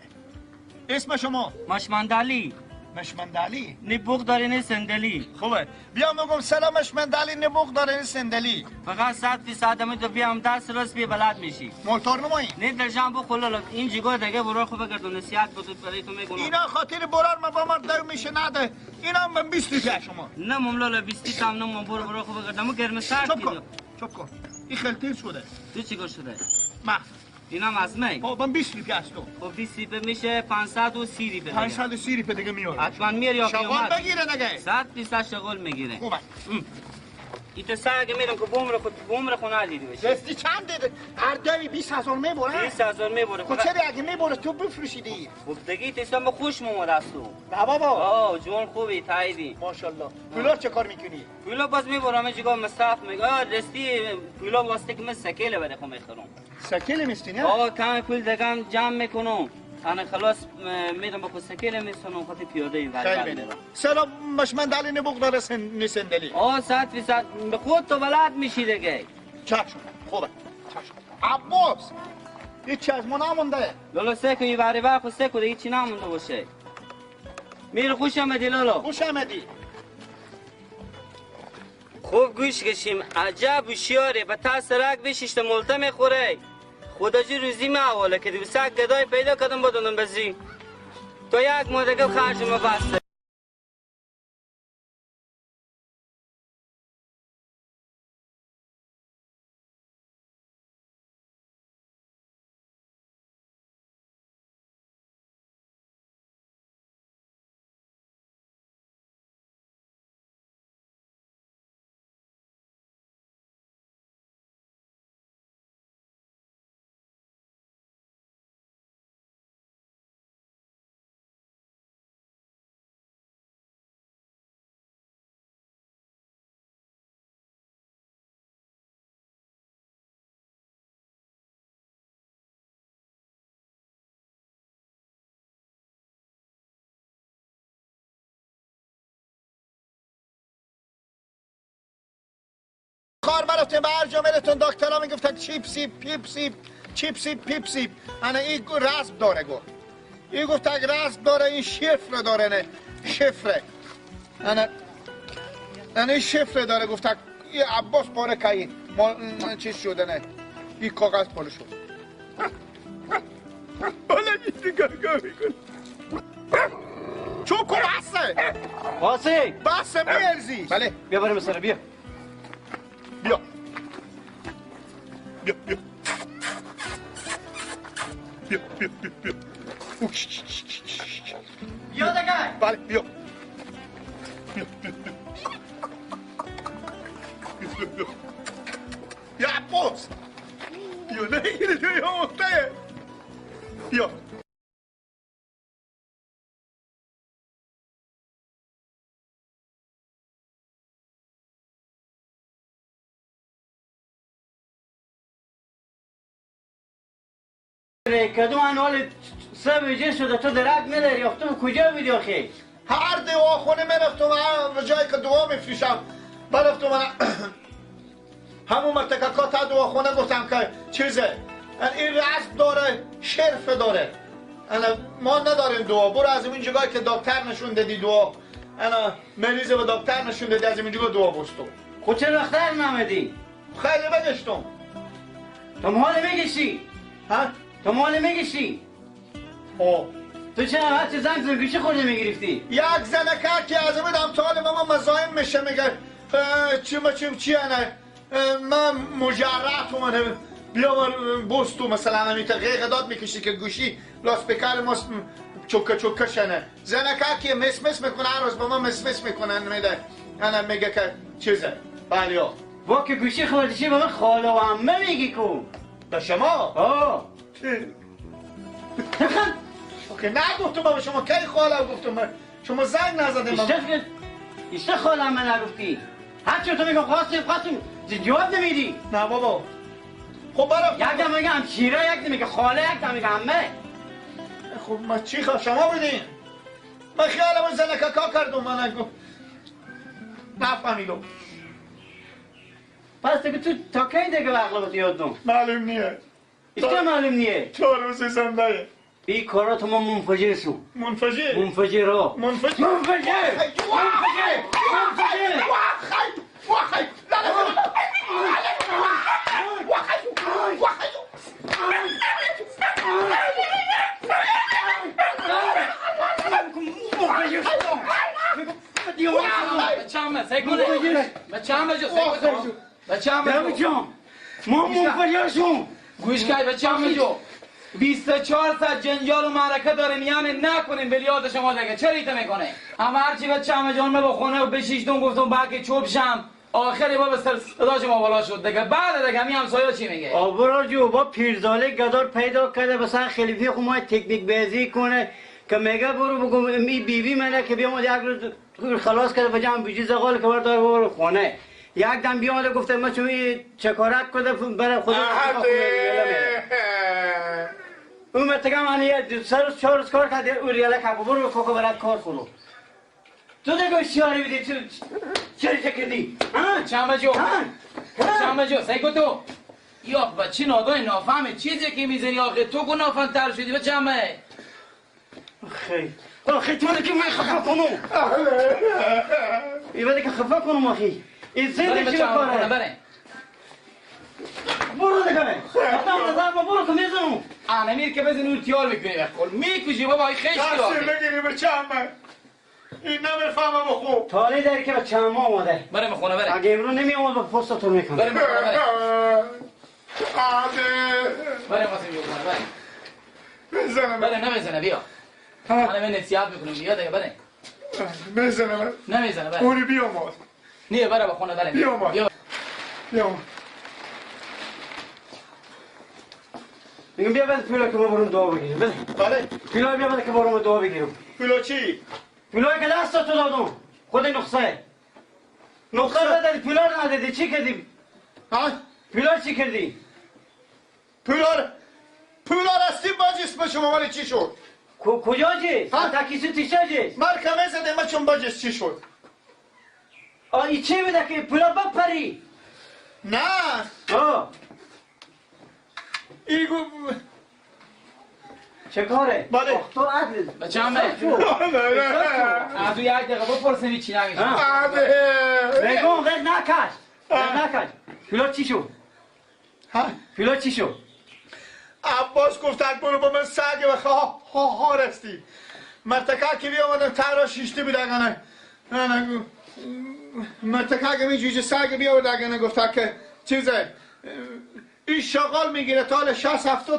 Speaker 3: اسم شما؟
Speaker 2: مشمندالی.
Speaker 3: مشمندعلی
Speaker 2: نی بوق داره نه صندلی.
Speaker 3: خوبه بیا میگم سلام مشمندعلی، نه بوق داره نه صندلی.
Speaker 2: فقط 100% می تو بیام دست راست بی بلد میشی.
Speaker 3: موتور نمایی
Speaker 2: نه درجام بخور لالا. این جگاه دیگه برو خوب بگردون نصیحت بود برای تو میگم.
Speaker 3: اینا خاطر برار ما با ما در میشه نده. اینا من 20 روپیه شما.
Speaker 2: نه مم لالا 20 تام نه مم، برو برو خوب بگردم گرم سرد.
Speaker 3: چوب کن چوب کن. این خیلی شده.
Speaker 2: تو چیکار شده؟
Speaker 3: ما
Speaker 2: اینا از می.
Speaker 3: خب من 20 روپیه است تو.
Speaker 2: خب 20 روپیه میشه 530 روپیه.
Speaker 3: 530 روپیه دیگه میاره.
Speaker 2: حتما میاری یا
Speaker 3: شغال بگیره دیگه.
Speaker 2: 100% شغال میگیره.
Speaker 3: خوبه.
Speaker 2: ایت سگ میرم که بومر خود بومر خونه دیدی بشه.
Speaker 3: دستی چند دیده؟ هر دوی 20000 میبره.
Speaker 2: 20000 میبره.
Speaker 3: خب چرا اگه میبره تو بفروشی دیگه؟
Speaker 2: خب دیگه ایت ما خوش اومد از تو.
Speaker 3: نه بابا.
Speaker 2: آه جون خوبی تاییدی.
Speaker 3: ماشاءالله. پولا چه کار میکنی؟
Speaker 2: پولا باز میبرم چیکار مصرف میگه. دستی پولا واسه که من سکیل بده خو میخرم.
Speaker 3: سکیل میستینی؟
Speaker 2: آه کم پول دیگه جمع میکنم. انا خلاص میدم با سکیل میسونم خاطر پیاده این
Speaker 3: خیلی بینه. سلام مشمندعلی نبوغ داره نسندلی.
Speaker 2: آه 100% به خود تو بلد میشی دیگه.
Speaker 3: چشم خوبه. چشم عباس هیچ از ما نمونده.
Speaker 2: لالا سه کن این بری خود سه کن دیگه چی نمونده باشه. میر خوش آمدی لالا.
Speaker 3: خوش آمدی.
Speaker 2: خوب گوش کشیم عجب هوشیاره به تا سرک بشیشت ملته میخوره. خدا جی روزی ما حواله کردی به سگ گدای پیدا کردم بدونم بزی تو یک ماه دیگه خرج ما بسته.
Speaker 3: کار براتون به هر جا میرتون دکترها میگفتن چیپسی پیپسی چیپسی پیپسی. انا این رسم داره گفت. این گفت اگه رسم داره این شفره داره نه شفره. انا این شفره داره گفت این عباس پاره که ما چیز شده نه این کاغذ پاره شد. حالا این نگاه میکنه. چوب کن بسه.
Speaker 2: قاسم
Speaker 3: بسه میارزی. بله
Speaker 2: بیا بریم سر بیا.
Speaker 3: بیا بیا بیا بیا بیا بیا بیا
Speaker 2: بیا دیگه.
Speaker 3: بله بیا بیا بیا بیا بیا بیا عباس بیا نگیری توی همونده بیا.
Speaker 2: کدوم انوال سه بجه شده تو درک نداری تو کجا بودی آخه؟
Speaker 3: هر دواخونه میرفتم هر جایی که دوا میفروشم برفتم. من همون مرتککا تا دواخونه گفتم که چیزه این رسم داره شرفه داره. ما نداریم دوا، برو از این جگاه که دکتر نشون دادی دوا. انا مریض به دکتر نشون دادی از این جگاه دوا بستو.
Speaker 2: خود چرا دکتر نمیدی؟
Speaker 3: خیلی بگشتم.
Speaker 2: تو مال میگشی؟
Speaker 3: ها؟
Speaker 2: تو مال میگشی؟
Speaker 3: او
Speaker 2: تو چرا هرچه زنگ زن گوشی خورده میگرفتی؟
Speaker 3: یک زنکه که از من امثال ما مزاحم میشه میگه چی ما چی چی نه من مجرد من بیا من بستو مثلا همین غیغ داد میکشی که گوشی لاسپیکر ما چوکه چوکه شنه. زنکه که مس مس میکنه هر روز با ما مس مس میکنن میده انا میگه که چیزه بله ها
Speaker 2: با که گوشی خورده چی به من خاله و عمه میگی کو
Speaker 3: به شما؟
Speaker 2: آه
Speaker 3: که نگفتم بابا شما کی خاله گفتم شما زنگ نزدیم.
Speaker 2: ایشته خاله من نگفتی هرچی تو میگم قاسم قاسم جواب نمیدی.
Speaker 3: نه بابا خب برای
Speaker 2: یک دم میگم شیره یک دم میگه خاله یک دم میگه عمه.
Speaker 3: خب ما چی خواه شما بودین؟ من خیالم زنککا کردم من نگو نفهمیدم.
Speaker 2: پس دیگه تو تا کی دیگه عقل یادم؟
Speaker 3: معلوم نیه.
Speaker 2: ایشته معلوم نیه.
Speaker 3: 4 روز زنده.
Speaker 2: بی کارات ما منفجر شو.
Speaker 3: منفجر؟
Speaker 2: منفجر ها.
Speaker 3: منفجر؟
Speaker 2: منفجر! منفجر! منفجر!
Speaker 3: وخی! لا لا وخی!
Speaker 2: بچه ما منفجر شو.
Speaker 4: گوش کن بچه جو 24 ساعت جنجال و معرکه داریم، یعنی نکنیم بلیاد شما دیگه چرا ایته میکنه؟ اما هرچی بچه جان من با خونه و بشیشتون گفتم باکی چوب شم، آخری با به سر صدا شما بالا شد دیگه. بعد دیگه همین همسایه‌ها چی میگه؟
Speaker 2: آبرا جو با پیرزاله گدار پیدا کرده مثلا خلیفه خو ما تکنیک بازی کنه که میگه برو بگم این بیبی منه که بیام یک روز خلاص کرده بجام بیجی زغال که بردار برو خونه. یک دم بیامده گفته ما چون چکارک کرده برای خود اون مرتکم من یه سه روز 4 روز کار کرده او ریاله که برو کوکو برات کار کنو. تو دیگه شیاری بدی چرا چکردی؟
Speaker 4: چند جو چند جو سیکو تو یا بچه نادان نافهمه چیزی که میزنی آخه تو کو نافهم تر شدی بچه همه.
Speaker 2: آخه تو که من خفه کنم ایوه که خفه کنم آخی این زنده چی بکاره؟
Speaker 4: بره
Speaker 2: برو دیگه آدم نظر با برو که میزنم
Speaker 4: انمیر که بزنی اون تیار میکنی بخور میکشی بابا این خیلی
Speaker 3: دستی بگیری به چمه این نمیفهمه بخور
Speaker 2: تالی داری که به چمه آماده
Speaker 4: بره میخونه بره
Speaker 2: اگه امرو نمی آمد به پستتون میکنم
Speaker 4: بره میخونه بره بره قاسم میخونه بره
Speaker 3: بزنم
Speaker 4: بره نمیزنه بیا من من نصیحت میکنم بیا دیگه بره
Speaker 3: بزنم
Speaker 4: نمیزنه بره
Speaker 3: اونی بیا ماد
Speaker 4: نیه بره بخونه بره
Speaker 3: بیا ماد بیا
Speaker 2: میگم بیا بده پیلا که ما برم دعا بگیریم بده
Speaker 3: بله
Speaker 2: پیلا بیا بده که برم دعا بگیرم
Speaker 3: پیلا چی؟
Speaker 2: پیلا که دست تو دادم خود نقصه نقصه ندادی پیلا رو ندادی چی کردی؟
Speaker 3: ها؟
Speaker 2: پیلا چی کردی؟
Speaker 3: پیلا راستی باجیست به شما ولی چی شد؟
Speaker 2: کجا جیست؟ تکیسو تیشه جیست؟
Speaker 3: مرکمه زده ما چون باجیست چی شد؟
Speaker 2: آه چی بده که پیلا بپری؟
Speaker 3: نه
Speaker 2: آه
Speaker 3: ایگو
Speaker 2: چه کاره؟
Speaker 3: بله
Speaker 2: تو عدل
Speaker 4: بچه همه از او یک دقیقه بپرسیم چی نمیشه
Speaker 2: بگم غیر نکش غیر نکش پیلا چی شد؟ پیلا چی شد؟
Speaker 3: عباس گفت برو با من سگ و ها ها رستی مرتکه که بیامدم ترا شیشته بود اگه نه مرتکه که می جوجه سگ بیاورد اگه گفت که چیزه این شغال میگیره تا حال 60-70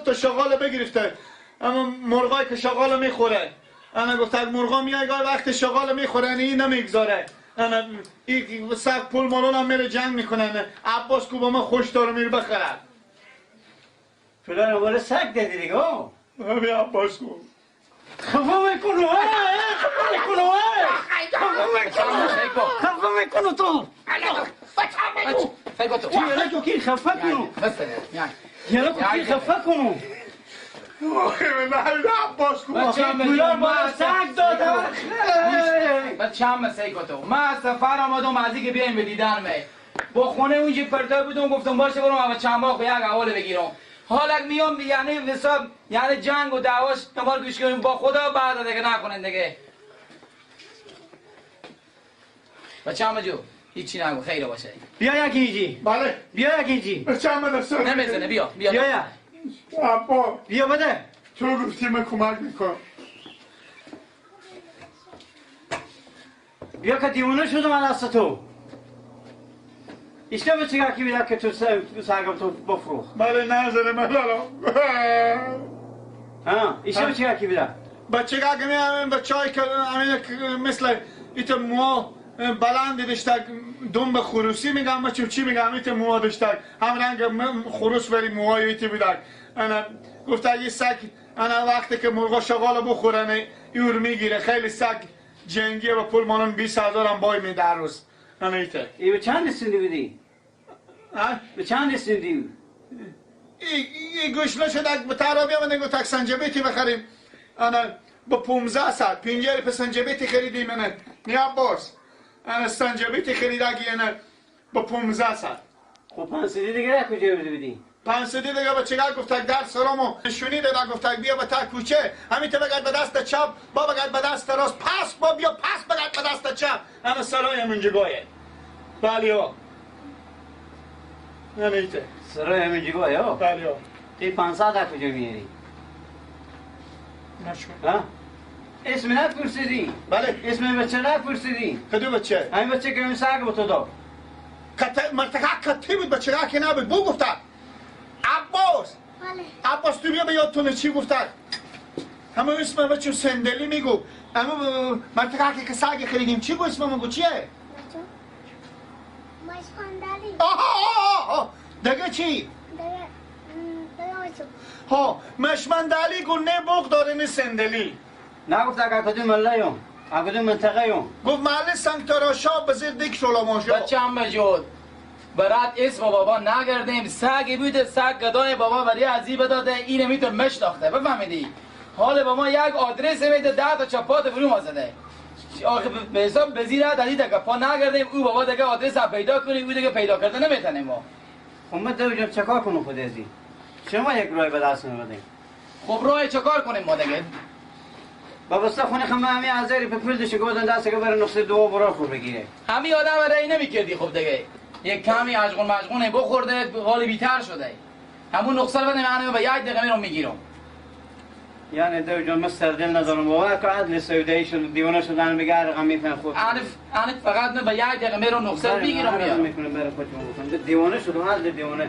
Speaker 3: تا شغال بگرفته اما مرغایی که شغال میخوره انا گفت مرغا میای گاه وقت شغال میخوره این نمیگذاره انا این سگ پول مالون هم میره جنگ میکنن عباس کو با من خوش داره میره بخره
Speaker 2: فلان اول سگ دادی دیگه
Speaker 3: همین عباس کو
Speaker 2: خفه میکنو خفه میکنو خفه میکنو تو یالا کی خفه کنو یالا کی خفه کنو
Speaker 4: بچه هم سیکو تو من از سفر آمدم از اینکه بیایم به دیدن می با خونه اونجا پرتای بودم گفتم باشه برم اول چند باخ یک حواله بگیرم حالا میام یعنی حساب یعنی جنگ و دعواش نمار گوش کنیم با خدا بعد دیگه نکنن دیگه بچه هم جو هیچی نگو خیر باشه
Speaker 2: بیا یکی ایجی
Speaker 3: بله
Speaker 2: بیا یکی ایجی
Speaker 3: بچه هم
Speaker 4: نمیزنه بیا بیا
Speaker 2: بیا
Speaker 3: عبا
Speaker 2: بیا بده
Speaker 3: تو گفتی من کمک میکنم
Speaker 2: بیا که دیوانه شدم از دست تو ایشتا به چگه که بیده که تو سرگم تو بفروخ
Speaker 3: بله نزنه من لالا
Speaker 2: ها ایشتا به چگه که بیده
Speaker 3: بچه که می بچه های که مثل ایت موها بلند داشته دم به خروسی میگم ما چی میگم ایت موها داشته هم رنگ خروس ولی موهای ایت بیده انا گفت یه سگ انا وقتی که مرغا شغال بخورن ایور میگیره خیلی سگ جنگیه و پول مانون 20,000 هم بای میده هر روز انا ایته
Speaker 2: ای به چند رسوندی بدی؟
Speaker 3: ها؟
Speaker 2: به چند رسوندی؟
Speaker 3: ای گوش نشد به ترا بیامدن گفت تک سنجبیتی بخریم انا با 1500 پنجره په سنجبیتی خریدیم انا نی عباس انا سنجبیتی خریدگی انا با 1500
Speaker 2: خب 500 دیگه کجا بدی بدی؟
Speaker 3: 500 دیگه بچگا گفت در سلامو نشونی داد، گفت بیا به تا کوچه، همین تو بگرد به دست چپ، با بگرد به دست راست، پس با بیا پس بگرد به دست چپ. همه سرای همونجا گایه. بله ها. نمیته.
Speaker 2: سرای همونجا گایه ها؟
Speaker 3: بله ها.
Speaker 2: تی 500 کجا میاری؟
Speaker 3: نشون.
Speaker 2: ها؟ اسم نپرسیدی؟
Speaker 3: بله.
Speaker 2: اسم بچه نپرسیدی؟
Speaker 3: کدوم بچه؟
Speaker 2: همین بچه که همین سگ به تو داد.
Speaker 3: مرتکه کتی بود، بچه که نبود. بو گفته عباس.
Speaker 9: بله.
Speaker 3: عباس تو بیا به یادتونه چی گفته؟ همه اسم بچه صندلی میگو. همه مرتکه که سگ خریدیم چی گفت اسم میگو چیه؟
Speaker 9: بچه مشخندلی.
Speaker 3: آها آها. دیگه چی؟
Speaker 9: دیگه
Speaker 3: ها مشمندلی گو نه بغ داره نه صندلی.
Speaker 2: نگفت اگر کدوم مله یم، اگر کدوم منطقه یم.
Speaker 3: گفت محله سنگ تراشا بزیر دیک شلامانشا.
Speaker 4: بچه هم بجود برات اسم بابا نگردیم، سگی بوده سگ گدای بابا برای عزیب داده، اینه میتون مشناخته بفهمیدی. حال با ما یک آدرس میده 10 تا چپات فرو ما زده. آخه به حساب بزیر دادی دیگه پا نگردیم، او بابا دیگه آدرس پیدا کنی، او دیگه پیدا کرده نمیتونیم ما.
Speaker 2: خب من دیگه چیکار کنم خود ازی؟ شما یک راه به دست میدین.
Speaker 4: خب راه چیکار کنیم ما دیگه؟
Speaker 2: بابا خونه خمه همین ازری به پول دشه گفتن دست که بره نقطه دو برا خور بگیره.
Speaker 4: همین آدم رای نمی‌کردی خب دیگه. یک کمی اشغال مشغول بخورده حال بیتر شده. همون نقصه رو بده من به یک دقیقه میرم میگیرم.
Speaker 2: یعنی دو جان من سردل ندارم بابا که عدل سودایی شد دیوانه شدن میگه هر میفهم خود.
Speaker 4: انا فقط من به یک دقیقه میرم نقصه میگیرم میام.
Speaker 2: میکنم بره خودمون بکنم. دیوانه شدم عدل دیوانه.